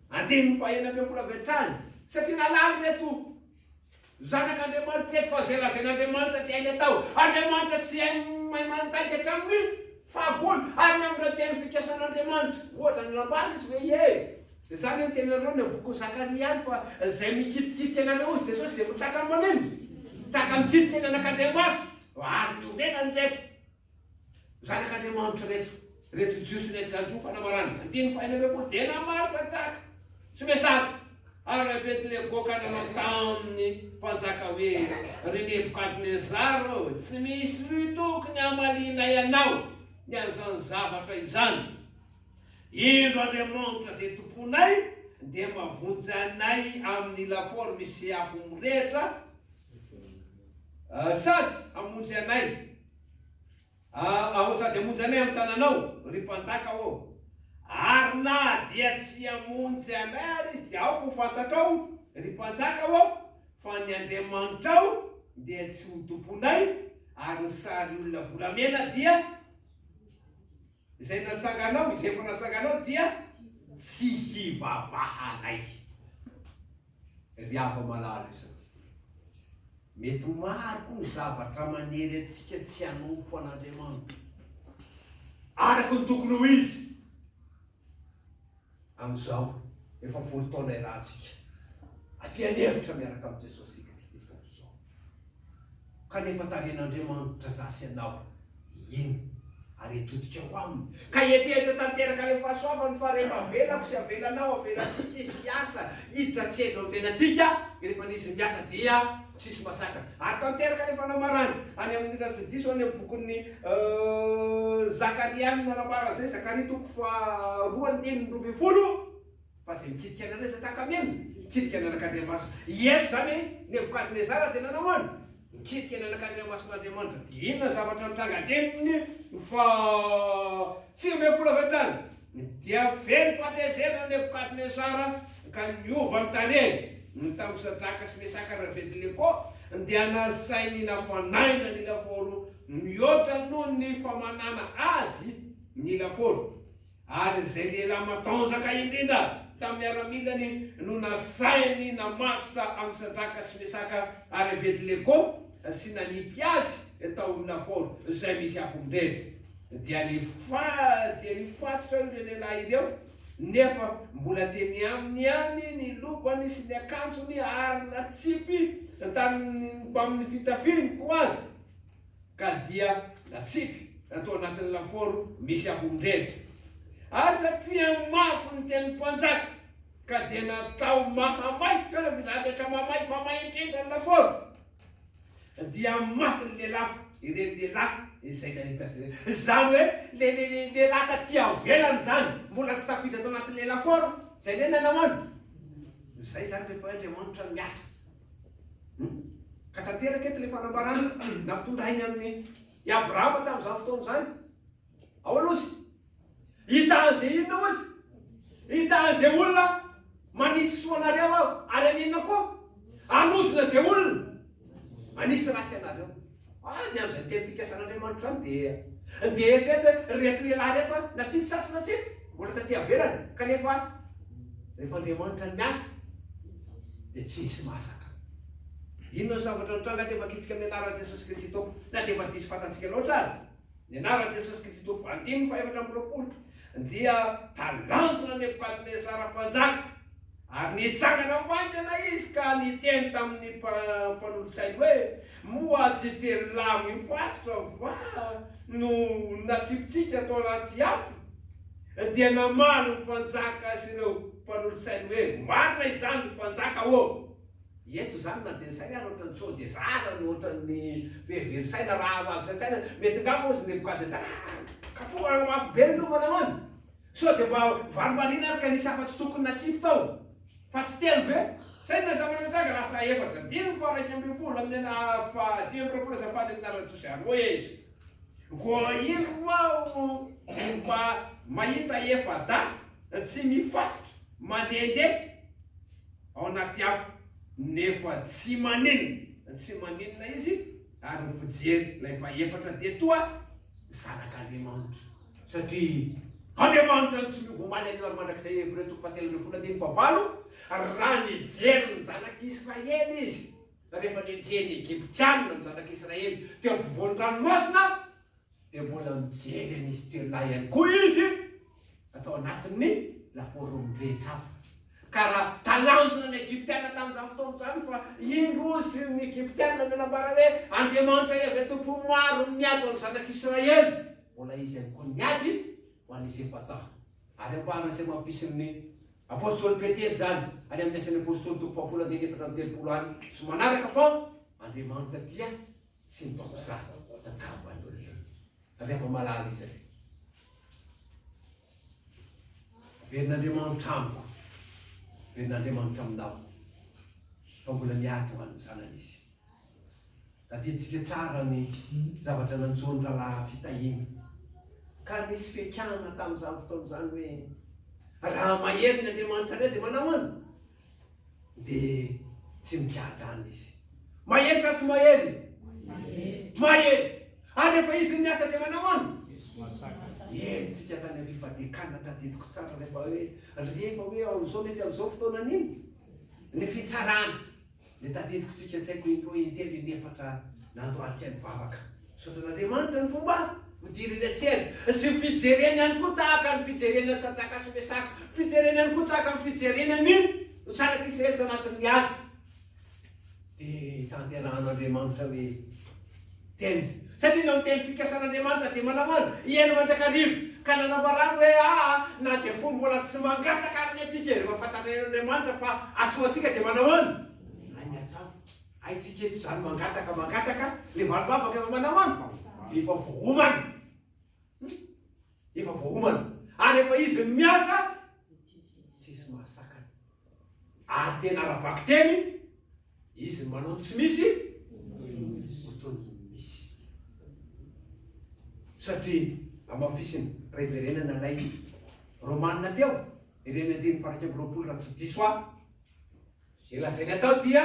Andininy faha-16 avy hatrany, Satria nalahelo ireto zanak'Andriamanitra ireto fa izay lazain'Andriamanitra dia hainy atao. Andriamanitra tsy hainy mahay mandainga hatramin'ny fahagola. Ary ny amin'ireo teny fikasan'Andriamanitra, ohatra, nanambara izy hoe, Ie, izany no teninareo any amin'ny bokin'i Zakaria ihany, fa izay mikitikitika anareo, hoy Jesosy, dia mitaka amin'ny manino? Mitaka mikitika ny anak'Andriamanitra. Ary niorenany ireto. Zanak'Andriamanitra ireto, ireto Jiosy ireto izany koa fanambarana, andininy faha-16, dia namaly Sadraka sy Mesaka ary Abednego ka nanao tamin'ny mpanjaka hoe, Ry Nebokadnezara ô, tsy misy tokony hamalianay anao ny an'izany zavatra izany. Indro Andriamanitra izay tomponay dia mahavonjy anay amin'ny lafaoro misy afo mirehitra sady hamonjy anay Aho sady hamonjy anay amin'ny tananao, ry mpanjaka ô! Ary na dia tsy hamonjy anay ary izy, dia aoka ho fantatrao, ry mpanjaka ô, fa ny andriamanitrao dia tsy ho tomponay, ary ny sary olona volamena dia izay natsanganao, izay efa natsanganao dia tsy hivavahanay. Ry hava-malala izany. Mety maro koa ny zavatra manery antsika tsy hanompo an'Andriamanitra araka ny tokony ho izy. Amin'izao 40 taona iarahantsika aty an'efitra miaraka amin'i Jesosy Kristy Tompo izao. Kanefa tarihin'Andriamanitra za sy ianao hino ary hitodika ho Aminy, ka heteheta tanteraka ilay fahasoavany fa rehefa avelako sy avelanao, avelantsika Izy hiasa, hiditra tsendro amin'ny fiainantsika, rehefa nisy miasa dia tsisy masakana. Ary tanteraka ilay fanamarany any amin'ny, raha tsy diso, any amin'ny bokin'ny Zakaria any no nanambara an'izay, Zakaria toko faharoa andininy 12. Fa izay mikitika anareo dia tahaka ny inona? Mikitika ny anakandriamaso. Eto izany Nebokadnezara dia nanao ahoana? Nikitika ny anakandriamason'Andriamanitra. Dia inona ny zavatra nitranga? Andininy faha 19 avy hatrany. Dia feno fahatezerana Nebokadnezara ka niova ny tarehiny. Ny tamin'i Sadraka sy Mesaka ary Abednego dia nasainy nafanaina ny lafaoro mihoatra noho ny famanana azy ny lafaoro. Ary izay lehilahy matanjaka indrindra tamin'ny miaramilany no nasainy namatotra an'i Sadraka sy Mesaka ary Abednego sy nanipy azy tao amin'ny lafaoro izay misy afo mirehitra. Dia dia nifatotra ireo lehilahy ireo, nefa mbola teny aminy ihany ny lobany sy ny akanjony ary natsipy tany mbamin'ny fitafiany koa aza. ka dia natsipy natao anatin'ny lafaoro misy afo mirehitra. Ary satria mafy ny tenin'ny mpanjaka, ka dia natao mahamay, tena fizahan-toetra mahamay, mahamay indrindra ny lafaoro, dia maty ny lelafo ireny lehilahy izay nanipy azy ireny. Izany hoe le le le lehilahy taty avelany izany, mbola tsy tafiditra tao anatin'ilay lafaoro, izay indray nanao an? Izay izany rehefa hoe Andriamanitra no miasa. Hum. Ka tanteraka eto ilay fanambarana nampitondrainy an'i i Abrahama tamin'izany fotoana izany. Ahoana ozy? Hita an'izay inona ozy? Hita an'izay olona manisy soa anareo aho, ary haninona koa? Hanozona izay olona manisy ratsy anareo. Ah, ny amin'izany teny fikasan'Andriamanitra izany dia dia eritrereto hoe ireto lehilahy ireto an, natsipy sa tsy natsipy? Mbola taty avelany, kanefa rehefa Andriamanitra no miasa dia tsy hisy masaka. Inona no zavatra nitranga dia vakintsika amin'ny anaran'i Jesosy Kristy Tompo, na dia efa diso fantatsika loatra ary. Ny anaran'i Jesosy Kristy Tompo, andininy faha-24, dia talanjona Nebokadnezara mpanjaka, ary nitsangana faingana izy ka niteny tamin'ny mpanolotsainy hoe, Moa tsy telolahy mifatotra va no natsipitsika tao anaty afo? Dia namaly ny mpanjaka sy ireo mpanolotsainy hoe, Marina izany, ry mpanjaka ô! Eto izany na dia ny sainy ary ohatran'ny sao dia zara no ohatran'ny verivery saina raha azo saintsainana. Mety angamba hozy Nebokadnezara, ah, kapohana mafy be ny loha manahoana? Sao dia mba varimbariana ary ka nisy afa-tsy tokony natsipy tao? Fa tsy telo ve? Sa inona ny zavatra nitranga? Lasa efatra. Andininy faha-11 amin'ny faha-25 azafady amin'ny anaran'i Jesosy ary hoy izy, Koa indro aho mba mahita efa-dahy tsy mifatotra mandehandeha ao anaty afo, nefa tsy maninona, tsy maninona izy, ary ny fijery ilay fahefatra dia toa zanak'Andriamanitra. Satria Andriamanitra no tsy miova omaly anio ary mandrakizay Hebreo toko fahatelo ambin'ny folo andininy fahavalo, raha nijery ny zanak'Israely izy, rehefa nenjehin'ny Egyptiana ny zanak'Israely teo ampovoan'ny ranomasina, dia mbola nijery an'izy telo lahy ihany koa izy tao anatin'ny lafaoro mirehitra afo. Ka raha talanjona ny Egyptiana tamin'izany fotoana izany fa indro hozy ny Egyptiana nanambara hoe, Andriamanitra Iaveh Tompon'ny maro no miady ho an'ny zanak'Israely. Mbola izy ihany koa niady ho an'izy efa-dahy. Ary ambarany sy hamafisin'ny Apostoly Petera izany any amin'ny Asan'ny Apostoly toko fahafolo andininy 34 any sy manaraka fa Andriamanitra dia tsy mba ho sahy tatavan'olona. Ry hava-malala izay. Averin'Andriamanitra amiko, averin'Andriamanitra aminao, fa mbola miady ho an'ny zanany Izy. Tadidintsika tsara ny zavatra nanjo ny Rahalahy Fitahiana, ka nisy fiaikana tamin'izany fotoana izany hoe, Raha mahery ny Andriamanitrareo dia manao ahoana? Dia tsy migadra any izy. Mahery sa tsy mahery? Mahery. Ary rehefa izy no miasa dia manao ahoana? Eny, tsika tany amin'ny fifadian-kanina tadidiko tsara rehefa hoe rehefa hoe amin'izao mety amin'izao fotoana an'iny ny fitsarana. Dia tadidiko tsika tsy haiko indroa, intelo, inefatra nandohalika nivavaka. Misaotra an'Andriamanitra ny fomba fidirany an-tsehatra sy ny fijereny ihany koa tahaka ny fijereny an'i Sadraka sy Mesaka, fijereny ihany koa tahaka ny fijereny ny zanak'Israely tao anatin'ny ady. Dia tanterahan'Andriamanitra ny teniny. Satria na ny teny fikasan'Andriamanitra dia manao ahoana? Hiaina mandrakariva. Ka nanambarany hoe, Aa, na dia fony mbola tsy mangataka ary ny antsika e, rehefa fantatr'Andriamanitra fa hahasoa antsika dia manao ahoana? Hainy atao. Haintsika eto izany mangataka mangataka, le valim-bavaka efa manao ahoana? Efa voaomana. Efa voaomana. Ary efa izy no miasa, tsisy mahasakana. Ary tena ara-bakiteny, izy no manao ny tsy misy, ho toy ny misy. Satria hamafisina, raha hiverenana ilay Romana teo, ireny andininy faha 21 raha tsy diso aho, Izay lazainy atao dia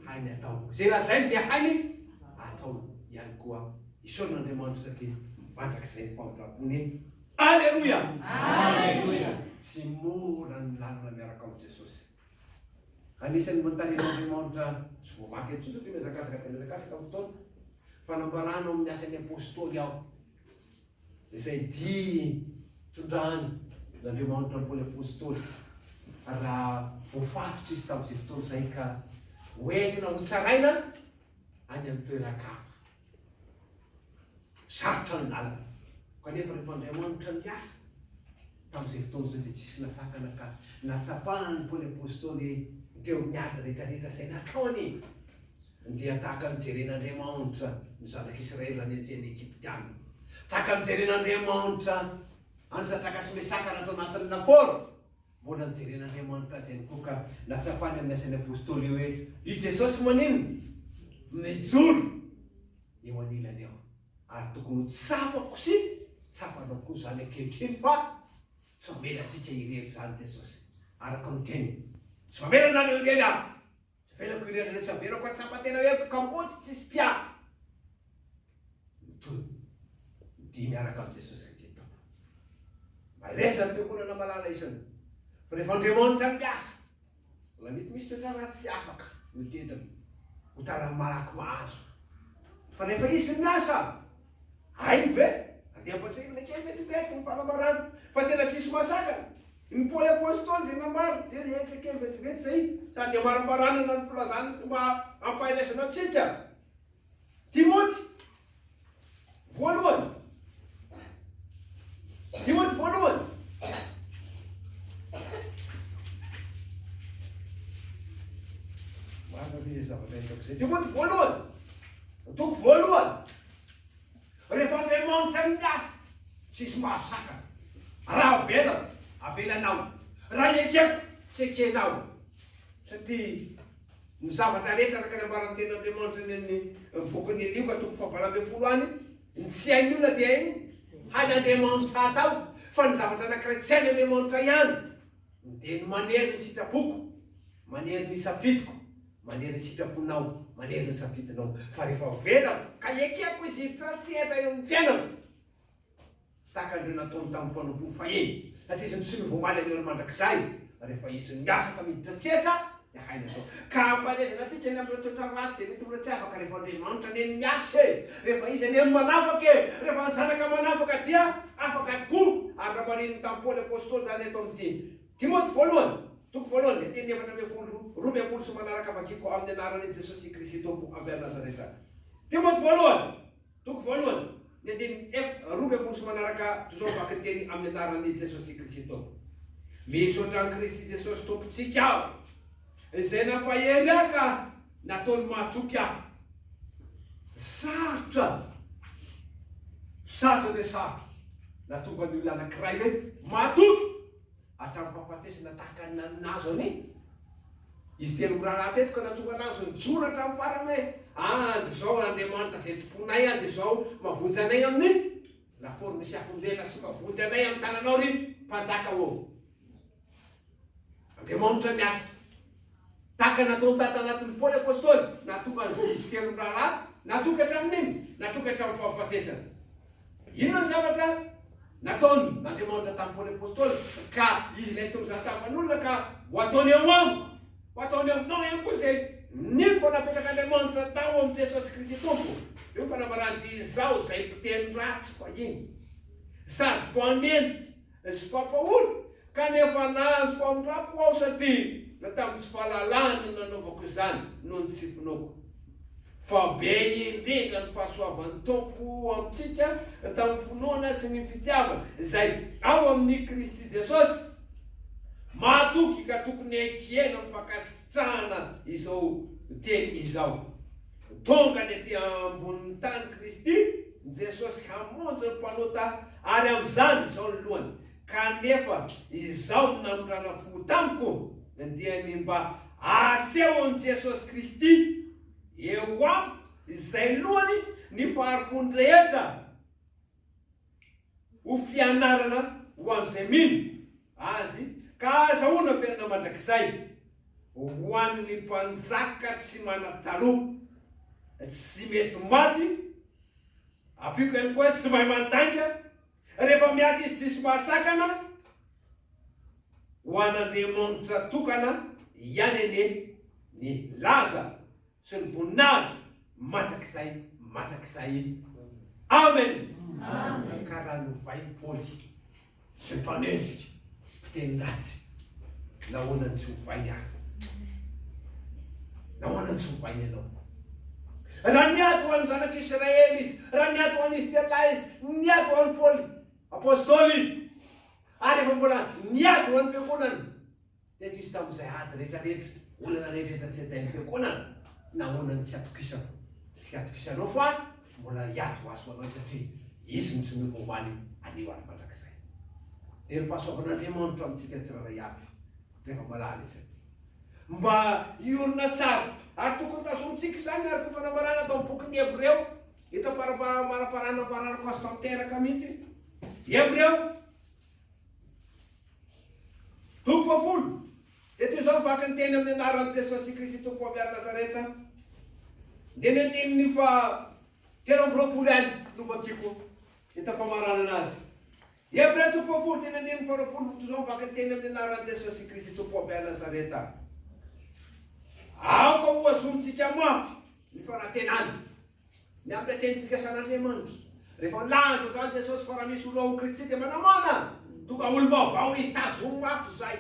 hainy atao. Izay lazainy dia hainy atao ihany koa. Isaorana Andriamanitra satria mandrakizay ny famindram-pony. Aleloia! Aleloia! Tsy mora ny lalana miaraka amin'i Jesosy. Anisan'ny manontanian'Andriamanitra tsy voavaky intsony satria mihazakazaka dia mihazakazaka ny fotoana. Fanambarana ao amin'ny Asan'ny Apostoly ao. Izay dia tondrany n'Andriamanitra an'i Paoly Apostoly raha voafatotra izy tamin'izay fotoana izay ka hoentina hotsaraina any amin'ny toeran-kafa. Sarotra ny lalana, kanefa rehefa Andriamanitra miasa tamin'izay fotoana izay dia tsisy nasakana ka natsapan'i Paoly Apostoly teo amin'ny ady rehetrarehetra izay nataony. Dia tahaka ny jeren'Andriamanitra ny zanak'Israely raha nenjehin'ny Egyptiana. Tahaka ny jeren'Andriamanitra an'i Sadraka sy Mesaka raha tao anatin'ny lafaoro. Mbola nijeren'Andriamanitra azy ihany koa ka natsapany amin'ny asan'ny Apostoly hoe i Jesosy maninona? Mijoro eo anilany eo. Ary tokony ho tsapako sy tsapanao koa izany ankehitriny fa tsy mamela antsika irery izany Jesosy. Araka ny teniny, Tsy mamela anareo irery Aho. Tsy avelako irery nareo, tsy avelako hahatsapa tena hoe kamboty tsisy mpiaro. Mitohy midia miaraka amin'i Jesosy Kristy Tompo. Mahereza ny fiangonana malala isany. Fa rehefa Andriamanitra miasa, mbola mety misy toetra ratsy tsy afaka mihodidina ho taran'ny malaky mahazo. Fa rehefa Izy miasa, hainy ve? Andeha ampatsiahivina kely vetivety ny fanambarana fa tena tsisy mahasakana. Ny Paoly Apostoly izay nambara, jery hevitra kely vetivety izay, sady amaramparanana ny filazany ny fomba hampaherezana antsika. Timoty voalohany. Timoty voalohany. zavatra hitako izay. Timoty voalohany, toko voalohany. Rehefa Andriamanitra no miasa, tsisy mahasakana. Raha avelako, avelanao. Raha ekeko, tsy ekenao. Satria ny zavatra rehetra araka ny ambaran'ny Tenin'Andriamanitra any amin'ny bokin'ny Lioka toko fahavalo ambin'ny folo any, ny tsy hain'ny olona dia hainy, hain'Andriamanitra atao, fa ny zavatra anankiray tsy hain'Andriamanitra ihany dia ny manery ny sitrapoko, manery ny safidiko, manery ny sitraponao, manery ny safidinao. Fa rehefa avelako ka ekeko izy hiditra an-tsehatra eo amin'ny fiainako, Tahaka an'ireo nataony tamin'ny mpanompony fahiny, satria izy no tsy miova omaly anio ary mandrakizay, rehefa izy no miasa ka miditra an-tsehatra dia hainy atao. Ka ampaherezana antsika ny amin'ireo toetra ratsy izay mety mbola tsy afaka, rehefa Andriamanitra anie no miasa e! Rehefa Izy anie no manafaka e! Rehefa ny Zanaka manafaka dia afaka tokoa, ary namarinin'i tamin'i Paoly Apostoly izany eto amin'ity Timoty voalohany, toko voalohany, andininy 14, 12 sy manaraka vakiko amin'ny anaran'i Jesosy Kristy Tompo avy any Nazareta. Timoty voalohany. Toko voalohany, ny andininy ef 12 sy manaraka toy izao vaky ny teny amin'ny anaran'i Jesosy Kristy Tompo. Misaotra an'i Kristy Jesosy Tompontsika aho, izay nampahery ahy ka nataony mahatoky ahy. Sarotra, sarotra dia sarotra, nahatonga ny olona anankiray hoe mahatoky. Hatramin'ny fahafatesana tahaka ny nahazo an'i Izy telo miraharaha teto ka nahatonga anazy nijoro hatramin'ny farany hoe, Ah, dia izao Andriamanitra izay tomponay ah, dia izao mahavonjy anay amin'ny lafaoro misy afo mirehitra sy mahavonjy anay amin'ny tananao ry Mpanjaka ô. Andriamanitra niasa. Tahaka ny nataony tato anatin'i Paoly Apostoly, nahatonga an'izy izy telo miraharaha, natoky hatramin'inona? Natoky hatramin'ny fahafatesana. Inona ny zavatra nataon' Andriamanitra tamin'i Paoly Apostoly ka izy ilay tsy mizaha tavan'olona ka ho ataony eo amiko, ho ataony aminao ihany koa izay nino fa napetrak'Andriamanitra tao amin'i Jesosy Kristy Tompo? Io fanambarany dia izaho izay mpiteny ratsy fahiny sady mpanenjika sy mpampahory kanefa nahazo famindrampo aho satria tamin'ny tsy fahalalana no nanaovako izany noho ny tsy finoako. Fa be indrindra ny fahasoavan'ny Tompo amintsika tamin'ny finoana sy ny fitiavana izay ao amin'i Kristy Jesosy. Mahatoky ka tokony ekena amin'ny fankasitrahana izao teny izao. Tonga tety ambonin'ny tany Kristy Jesosy hamonjy ny mpanota ary amin'izany izao ny lohany. Kanefa izao no namindrana fo tamiko dia ny mba asehon'i Jesosy Kristy eo amiko izay lohany ny fahari-pony rehetra ho fianarana ho an'izay mino Azy ka ahazahoana fiainana mandrakizay ho an'ny mpanjaka tsy manan-taloha, tsy mety maty, ampiako ihany koa tsy mahay mandainga, Rehefa miasa izy tsisy mahasakana, ho an'Andriamanitra tokana ihany anie ny laza sy ny voninahitra mandrakizay mandrakizay. Amen! Ka raha novain'i Paoly izay mpanenjika, mpiteny ratsy, nahoana no tsy hovainy ahy? Nahoana no tsy hovainy ianao? Raha niady ho an'ny zanak'Israely izy, raha niady ho an'izy telolahy izy, niady ho an'i Paoly Apostoly izy, ary efa mbola niady ho an'ny fiangonana teto izy tamin'izay ady rehetrarehetra, olana rehetrarehetra nisedrain'ny fiangonana, nahoana no tsy atokisako sy atokisanao fa mbola hiady ho azy ho anao izy satria izy no tsy miova omaly, anio ary mandrakizay. Dia ny fahasoavan'Andriamanitra amintsika tsirairay avy rehefa malala isika. Mba hiorina tsara. Ary tokony tazomintsika izany araka ny fanambarana ato amin'ny bokin'ny Hebreo, eto am-paramparana ampararako azy tanteraka mihitsy. Hebreo, toko fahafolo. Dia toy izao mivaky ny teny amin'ny anaran'i Jesosy Kristy Tompo avy any Nazareta. Dia ny andininy faha 23 ihany no vakiko eto am-pamaranana azy. Hebreo toko fahafolo teny andininy faharoapolo Toy izao ny vakin-teny amin'ny anaran'i Jesosy Kristy Tompo avy any Nazareta, Aoka hohazonintsika mafy ny fanantenana ny amin'ny teny fikasan'Andriamanitra. Rehefa nilaza izany Jesosy fa raha misy olona ao amin'i Kristy dia manamana, tonga olom-baovao izy, tazomy mafy izay.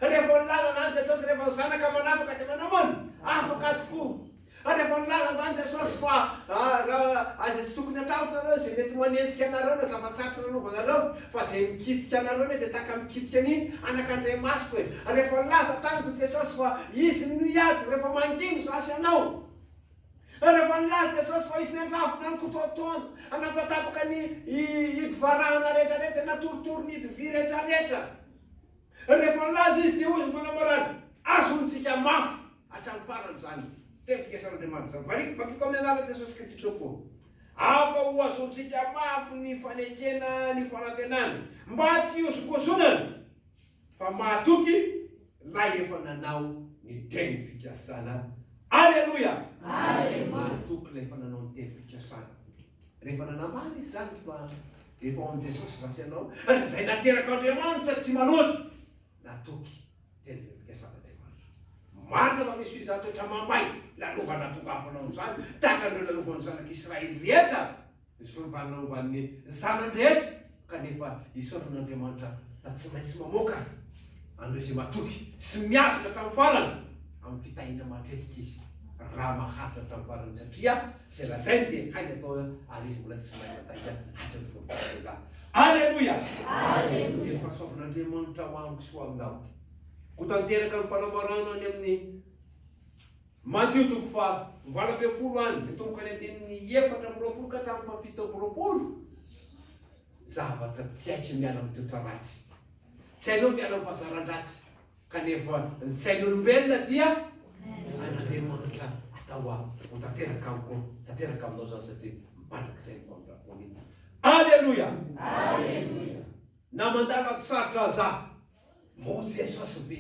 Rehefa nilaza izany Jesosy, rehefa ny Zanaka manafaka dia manamana, afaka tokoa. Ary rehefa nilaza izany Jesosy fa raha aza tsy tokony hatahotra nareo izay mety manenjika anareo na zava-tsarotra lalovanareo fa izay mikitika anareo anie dia tahaka mikitika ny anakandriamasoko e! Rehefa nilaza tamiko Jesosy fa Izy no hiady rehefa mangina izaho sy ianao. Rehefa nilaza Jesosy fa hisy nandravona ny kitoatoana, hanapatapaka ny hidy varahana rehetrarehetra, natoritory ny hidy vy rehetrarehetra. Rehefa nilaza Izy dia hoy ny fanambarany, Azontsika mafy hatramin'ny farany izany teny fikasan'Andriamanitra izany. Variko, vakiko amin'ny anaran'i Jesosy Kristy Tompo. Aoka ho azontsika mafy ny fanekena ny fanantenana, mba tsy hihozongozonana, fa mahatoky Ilay efa nanao ny teny fikasana. Aleloia! Mahatoky Ilay efa nanao ny teny fikasana. Rehefa nanambara Izy izany fa efa ao amin'i Jesosy izaho sy ianao, ary izay naterak'Andriamanitra tsy manota, natoky teny fikasan'Andriamanitra. Marina fa misy fizaha toetra mamay lalovana tonga hafanao amin'izany, tahaka an'ireo lalovan'ny zanak'Israely rehetra, ny fivalovan'ny zanany rehetra, kanefa isaorana Andriamanitra fa tsy maintsy mamoaka an'ireo izay matoky sy mihazona hatramin'ny farany amin'ny fitahiana mahatretrika Izy raha maharitra hatramin'ny farany satria izay lazainy dia hainy atao ary Izy mbola tsy mahay mandainga hatry ny fony fahagola. Aleloia! Aleloia! Ny fahasoavan'Andriamanitra ho amiko sy ho aminao. Ho tanteraka ny fanambarana any amin'ny Matio toko faha 18 any, mitomboka any andininy 24 ka hatramin'ny faha 27. Zavatra tsy haiko miala amin'ny toetra ratsy. Tsy hainao miala amin'ny fahazaran-dratsy. Kanefa ny tsain'olombelona dia an'Andriamanitra atao ho tanteraka amiko, tanteraka aminao izany satria mandrakizay ny famindram-pony. Aleloia! Aleloia! Na mandalo ady sarotra aza, moa Jesosy ve?